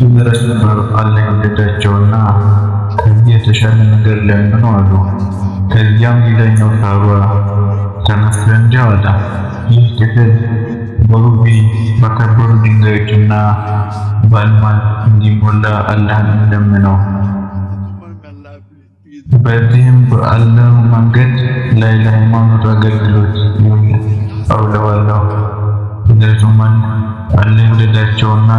ነበር አላህ ይውደዳቸውና ከዚህ የተሻለ ነገር ለምኑ አሉ። ከዚያም ሌላኛው ሰሃባ ተነስቶ እንዲህ አለ፣ ይህ ክፍል በሩቢ በከበሩ ድንጋዮችና በአልማዝ እንዲሞላ አላህን እንለምነው። በዚህም በአላህ መንገድ ላይ ለሃይማኖቱ አገልግሎት አውለዋለሁ። ሐዝረት ዑመር አላህ ይውደዳቸውና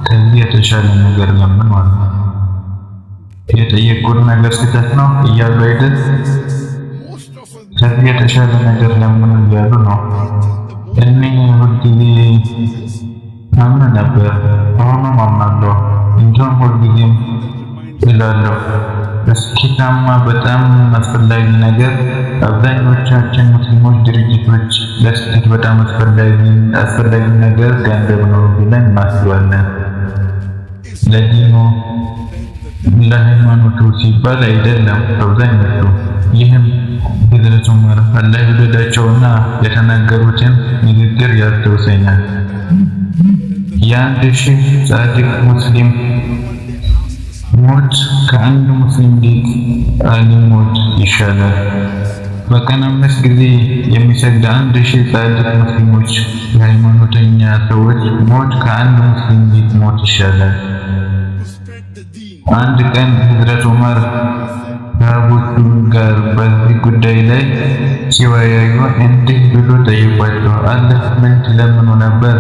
ከዚህ የተሻለ ነገር ለምኑ አሉ። የጠየቁት ነገር ስህተት ነው እያሉ አይደል? Most of us ከዚህ የተሻለ ነገር ለምኑ እያሉ ነው። እኔ ሁልጊዜ አምን ነበር፣ አሁንም አምናለሁ። እንዲሁም ሁልጊዜም እላለሁ ለስኬታማ በጣም አስፈላጊ ነገር አብዛኞቻችን ሙስሊሞች ድርጅቶች ለስኬት በጣም አስፈላጊ ነገር ገንዘብ ነው ብለን እናስባለን። ለዲኑ ለሃይማኖቱ ሲባል አይደለም አብዛኞቹ። ይህም ሐዝረት ዑመር አላህ ይውደዳቸውና የተናገሩትን ንግግር ያስታውሰኛል። የ1000 ጻድቅ ሙስሊም ሞት ከአንድ ሙስሊም ሊቅ ዓሊም ሞት ይሻላል። በቀን አምስት ጊዜ የሚሰግድ 1000 ጻድቅ ሙስሊሞች የሃይማኖተኛ ሰዎች ሞት ከአንድ ሙስሊም ሊቅ ሞት ይሻላል። to spread the deen. አንድ ቀን ሐዝረት ዑመር ሰሃቦቹ ጋር በዚህ ጉዳይ ላይ ሲወያዩ እንዲህ ብሎ ጠየቋቸው። አላህ ምን ትለምኑ ነበር?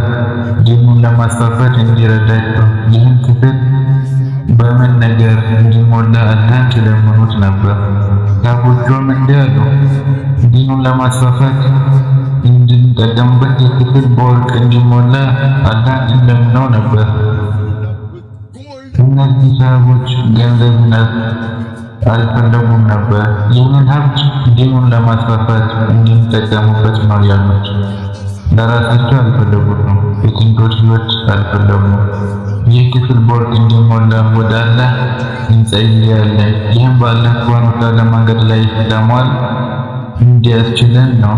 ዲኑን ለማስፋፋት እንዲረዳችሁ ይህን ክፍል በምን ነገር እንዲሞላ አላህን ትለምኑት ነበር? ሰሃቦቹም እንዲህ አሉ፣ ዲኑን ለማስፋፋት እንድንጠቀምበት ይህ ክፍል በወርቅ እንዲሞላ አላህን እንለምነው ነበር። With gold እነዚህ ሰሃቦች ገንዘብን አልፈለጉም ነበር። ይህንን ሀብት ዲኑን ለማስፋፋት እንድንጠቀሙበት ነው ያሉት። ለራሳቸው አልፈለጉትም። የቅንጦት ሕይወት አልፈለጉም። ይህ ክፍል በወርቅ እንዲሞላ ወደ አላህ እንጸልያለን። ይህም በአላህ ሱብሓነሁ ወተዓላ መንገድ ላይ ለመዋል እንዲያስችለን ነው።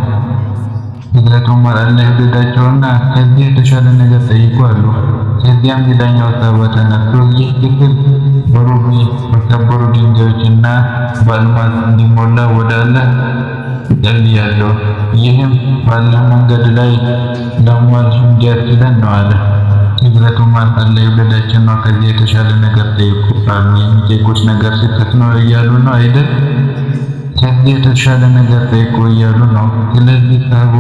ሐዝረት ዑመር አላህ ይውደዳቸውና ከዚህ የተሻለ ነገር ጠይቁ አሉ። ከዚያም ሌላኛው ሰሃባ ተነስቶ ይህ ክፍል በሩቢ በከበሩ ድንጋዮችና በአልማዝ እንዲሞላ ወደ አላህ እጸልያለሁ። ይህም በአላህ መንገድ ላይ ለመዋል እንዲያስችለን ነው አለ። ሐዝረት ዑመር አላህ ይውደዳቸውና ከዚህ የተሻለ ነገር ጠይቁ አሉ። የሚጠይቁት ነገር ስህተት ነው እያሉ ነው አይደል? ከዚህ የተሻለ ነገር ጠይቁ እያሉ ነው። ስለዚህ ሰሃቦ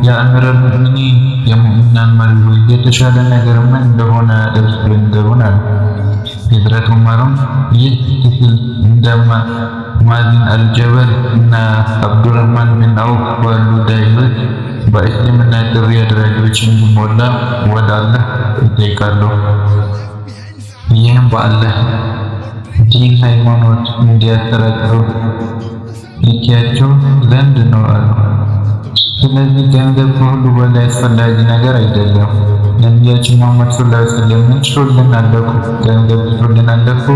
ያ አሚረል ሙእሚኒን የሙእሚናን መሪ ሆይ የተሻለ ነገር ምን እንደሆነ እርሱ ይንገሩን አሉ። ሐዝረት ዑመርም ይህ ክፍል እንደ ሙዓዝ አልጀበል እና አብዱራህማን ቢን ዐውፍ ባሉ ዳዒዎች በእስልምና ጥሪ አድራጊዎች እንዲሞላ ወደ አላህ እጠይቃለሁ። ይህም በአላህ ዲን ሃይማኖት እንዲያሰራጩ ልኬያቸው ዘንድ ነው አሉ። ስለዚህ ገንዘብ ከሁሉ በላይ አስፈላጊ ነገር አይደለም። ነቢያችን ሙሐመድ ሰለላሁ ዐለይሂ ወሰለም ምን ትቶልን አለፉ? ገንዘብ ትቶልን አለፉ?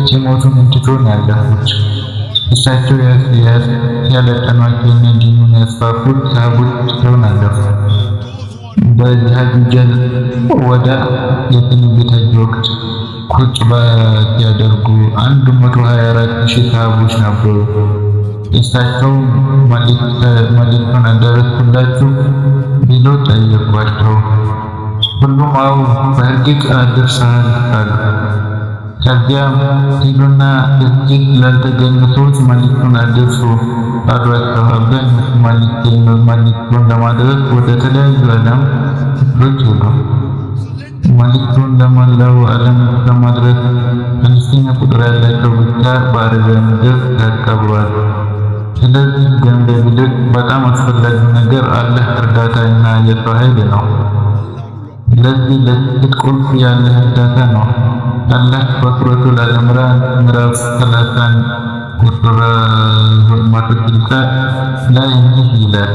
ሲሞቱ ምን ትቶን ያለፉት? እሳቸው ያሰለጠኗቸውና ዲኑን ያስፋፉት ሰሃቦች ትተውን አለፉ። በሐጁል ወዳዕ የስንብት ሐጅ ወቅት ኹጥባ ሲያደርጉ 124,000 ሰሃቦች ነበሩ። እሳቸው መልእክቱን አደረስኩላችሁ ብለው ጠየቋቸው። ሁሉም አዎ በእርግጥ አድርሰሃል አሉ። ከዚያም ሂዱና እዚህ ላልተገኙ ሰዎች መልእክቱን አድርሱ አሏቸው። አብዛኞቹ መልእክቱን ለማድረስ ወደ ተለያዩ ዓለም ክፍሎች ሄዱ። መልእክቱን ለመላው ዓለም ለማድረስ አነስተኛ ቁጥር ያላቸው ብቻ በአረቢያ ምድር ተቀብሯል። ስለዚህ ገንዘብ ይልቅ በጣም አስፈላጊው ነገር አላህ እርዳታ እና የሰው ኃይል ነው። ለዚህ ለስኬት ቁልፍ ያለህ እርዳታ ነው። አላህ በሱረቱል አል ኢምራን ምዕራፍ 30 ቁጥር 160 ላይ እንዲህ ይላል፣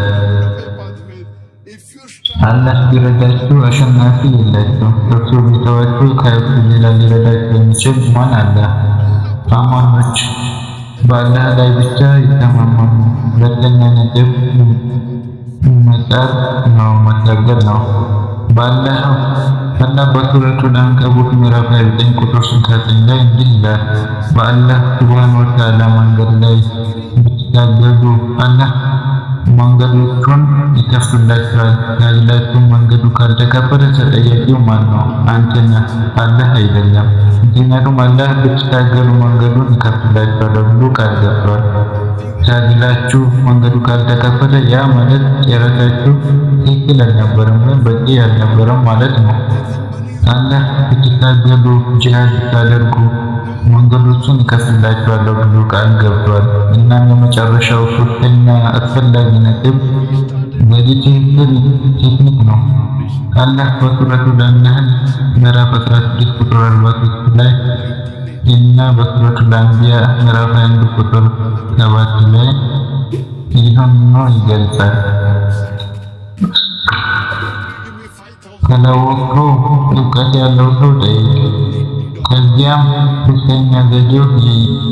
If you start አላህ ቢረዳችሁ አሸናፊ የላችሁም፣ እርሱ ቢተዋችሁ ከእርሱ ሌላ ሊረዳችሁ የሚችል ማን አለ? አማኞች በአላህ ላይ ብቻ ይተማመኑ። ሁለተኛ ነጥብ መጣር ነው፣ መታገል ነው። በአላህ አላህ በሱረቱል አንከቡት ምዕራፍ 29 ቁጥር 69 ላይ እንዲህ ይላል፣ በአላህ ሱብሓነሁ ወተዓላ መንገድ ላይ ብትታገዙ አላህ መንገዶቹን ይከፍትላችኋል። ታግላችሁ መንገዱ ካልተከፈተ ተጠያቂው ማን ነው? አንተ ነህ፣ አላህ አይደለም። ምክንያቱም አላህ ብትታገሉ መንገዱን ይከፍትላችኋል ብሎ ቃል ገብቷል። ታግላችሁ መንገዱ ካልተከፈተ ያ ማለት ጥረታችሁ ትክክል አልነበረም ወይም በቂ አልነበረም ማለት ነው። አላህ ብትታገሉ ጂሃድ ብታደርጉ መንገዶችን ይከፍትላችኋል ብሎ ቃል ገብቷል። እናም የመጨረሻው ሶስተኛ አስፈላጊ ነጥብ በትክክል ቴክኒክ ነው። አላህ በሱረቱል ነህል ምዕራፍ 16 ቁጥር 43 ላይ እና በሱረቱል አንቢያ ምዕራፍ 1 ቁጥር 7 ላይ ይህንኑ ይገልጻል። Give me 5,000 ካላወቅከው እውቀት ያለው ሰው ጠይቅ። ከዚያም ሶስተኛ ዘዴው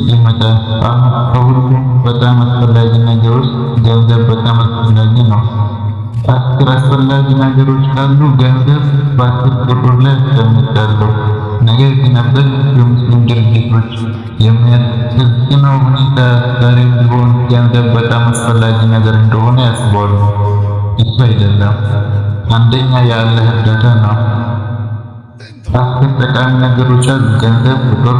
ይመጣል። አሁን ከሁሉም በጣም አስፈላጊ ነገር ውስጥ ገንዘብ በጣም አስፈላጊ ነው። 10 አስፈላጊ ነገሮች ካሉ ገንዘብ በ10 ቁጥር ላይ አስቀምጣለሁ። ነገር ግን አብዛኞቹ የሙስሊም ድርጅቶች የሚያሳዝነው ሁኔታ ዛሬም ቢሆን ገንዘብ በጣም አስፈላጊ ነገር እንደሆነ ያስባሉ። እሱ አይደለም። አንደኛ የአላህ እርዳታ ነው። 10 ጠቃሚ ነገሮች አሉ። ገንዘብ ቁጥር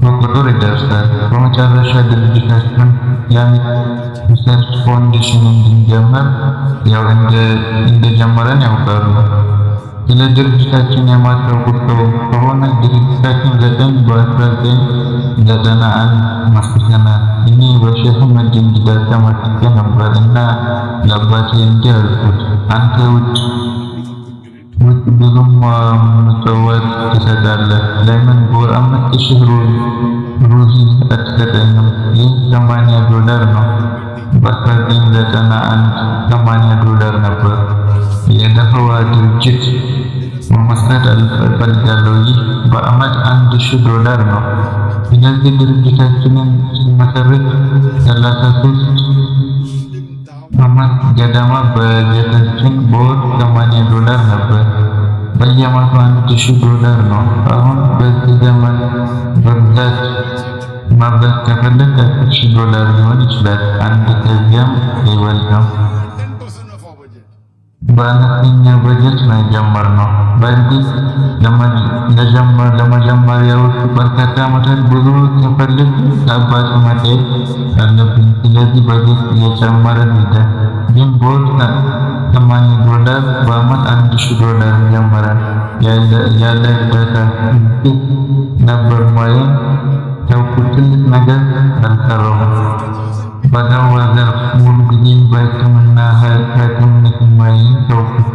በቁጥር ይደርሳል። በመጨረሻ ድርጅታችን Islamic Research Foundation እንድንጀምር ያው እንደጀመረን ያውቃሉ። ስለ ድርጅታችን የማታውቁት ሰው ከሆነ ድርጅታችን ዘጠኝ በ1991 መስርተናል። እኔ በሼህ አህመድ ዲዳት ተመርቄ ነበር እና ለአባቴ እንዲህ አልኩት፣ አንተ ውጭ ውጭ ብዙም ምጽዋት ትሰጣለህ፣ ለምን በወር 5,000 ሩፒ አትሰጠኝም? ይህ $80 ነው። በ1991 $80 ነበር። የዳዕዋ ድርጅት መመስረት እፈልጋለሁ። ይህ በዓመት $1,000 ነው። ስለዚህ ድርጅታችንን ስንመሰርት 33 ዓመት ገደማ በጀታችን በወር $80 ነበር። በየዓመቱ $1,000 ነው። አሁን በዚህ ዘመን በብዛት ማብዛት ከፈለግ $10,000 ሊሆን ይችላል። አንድ ከዚያም አይበልጥም። 10% of our budget. በአነስተኛ በጀት ነው የጀመርነው። በእርግጥ ለመጀመሪያዎቹ በርካታ ዓመታት ብዙ ስፈልግ ከአባቴ መጠየቅ አለብኝ። ስለዚህ በጀት እየጨመረ ሄደ። ግን በወር $80 በዓመት $1,000 ጀመረን። ያለ እርዳታ እዚህ ነበር ሙያዬን ተውኩት። ትልቅ ነገር አልሰራሁም። በዳዕዋ ዘርፍ ሙሉ ጊዜዬን በሕክምና ሐኪምነት ሙያዬን ተውኩት።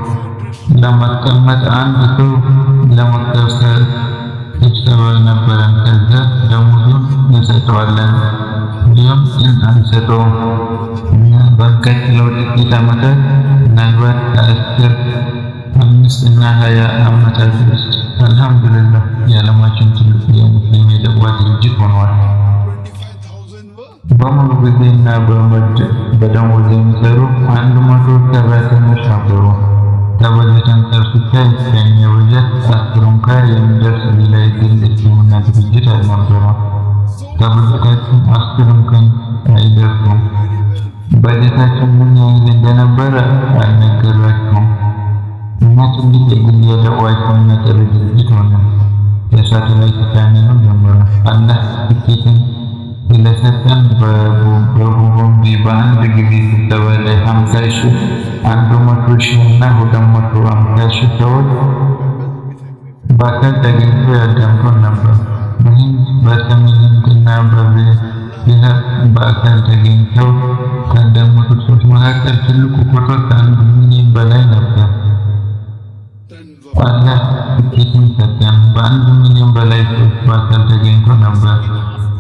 ለማስቀመጥ አንድ ሰው ለመቅጠር ስብሰባ ነበረን። ከዛ ደሞዙን እንሰጠዋለን እንዲሁም አንሰጠውም። እና በሚቀጥለው ጥቂት ዓመታት ምናልባት ከ10፣ 5 እና 20 ዓመታት ውስጥ አልሐምዱሊላህ የዓለማችን ትልቁ የሙስሊም የዳዕዋ ድርጅት ሆኗል። 25,000 were በሙሉ ጊዜ እና በደሞዝ የሚሰሩ 100 ሰራተኞች ነበሩ። ከበጀት አንፃር ሲታይ ከእኛ በጀት 10 እንኳ የሚደርስ ሌላ የግል ሕክምና ድርጅት አልነበረም። ከበጀታችን 10 እንኳን አይደርሱም። በጀታችን ምን ያህል እንደነበረ አልነገራችሁም። እና ትልቅ የግል የዳዕዋ ሕክምና ጥሪ ድርጅት ሆነ። የሳተላይት ቻናሉን ጀመረ። አላህ ስኬትን ስለሰጠን በቦምቤ በአንድ ጊዜ ስብሰባ ላይ 50,000፣ 100,000 እና 250,000 ሰዎች በአካል ተገኝተው ያዳምጡን ነበር። በህንድ፣ በሰሜን ህንድ እና በቢሃር በአካል ተገኝተው ካዳመጡት ሰዎች መካከል ትልቁ ቁጥር ከ1 ሚሊዮን በላይ ነበር። tens of አላህ ስኬትን ሰጠን። በ1 ሚሊዮን በላይ ሰዎች በአካል ተገኝተው ነበር።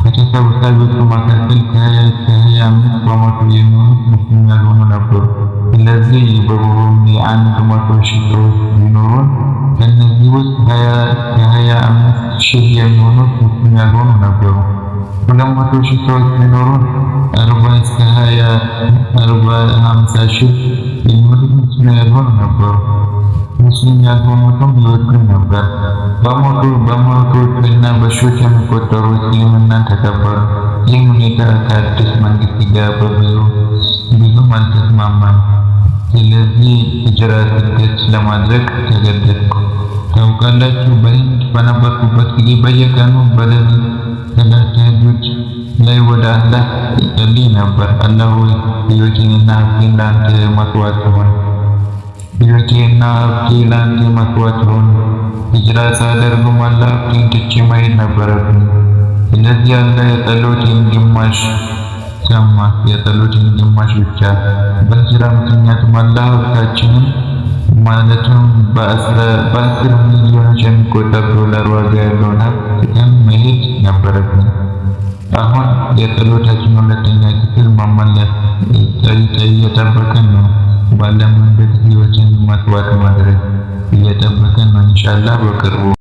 ከተሰብሳቢዎቹ መካከል ከ20 እስከ 25% የሚሆኑት ሙስሊም ያልሆኑ ነበሩ። ስለዚህ በቦምቤ 100,000 ሰዎች ቢኖሩን ከእነዚህ ውስጥ 20 እስከ 25 ሺህ የሚሆኑት ሙስሊም ያልሆኑ ነበሩ። 200,000 ሰዎች ቢኖሩን 40 እስከ 40 50 ሺህ የሚሆኑት ሙስሊም ያልሆኑ ነበሩ። ሙስሊም ያልሆኑትም ይወዱኝ ነበር። በመቶዎችና በሺዎች የሚቆጠሩ እስልምናን ተቀበሉ። ይህ ሁኔታ ከአዲስ መንግስት ጋር ብዙም አልተስማማም። ስለዚህ ሂጅራ ስደት ለማድረግ ተገደድኩ። ታውቃላችሁ፣ በህንድ በነበርኩበት ጊዜ በየቀኑ በሌሊት ሰላት ተሀጁድ ላይ ወደ አላህ እጸልይ ነበር። አላህ ሆይ፣ ሕይወቴንና ሀብቴን ለአንተ መስዋዕት ይሁን። ሕይወቴና ሀብቴ ለአንተ መስዋዕት ይሁን። ሂጅራ ሳደርግም አላህ ሀብቴን ትቼ መሄድ ነበረብኝ። ስለዚህ አላህ የጸሎቴን ግማሽ ሰማ፣ የጸሎቴን ግማሽ ብቻ። በሂጅራ ምክንያትም አላህ ሀብታችንን ማለትም በ10 ሚሊዮኖች የሚቆጠር ዶላር ዋጋ ያለውን ሀብት ትተን መሄድ ነበረብን። አሁን የጸሎታችን ሁለተኛ ክፍል መመለስ እየጠበቅን ነው። ባለ መንገድ ህይወትን መስዋዕት ማድረግ እየጠበቅን ነው። ኢንሻአላህ በቅርቡ።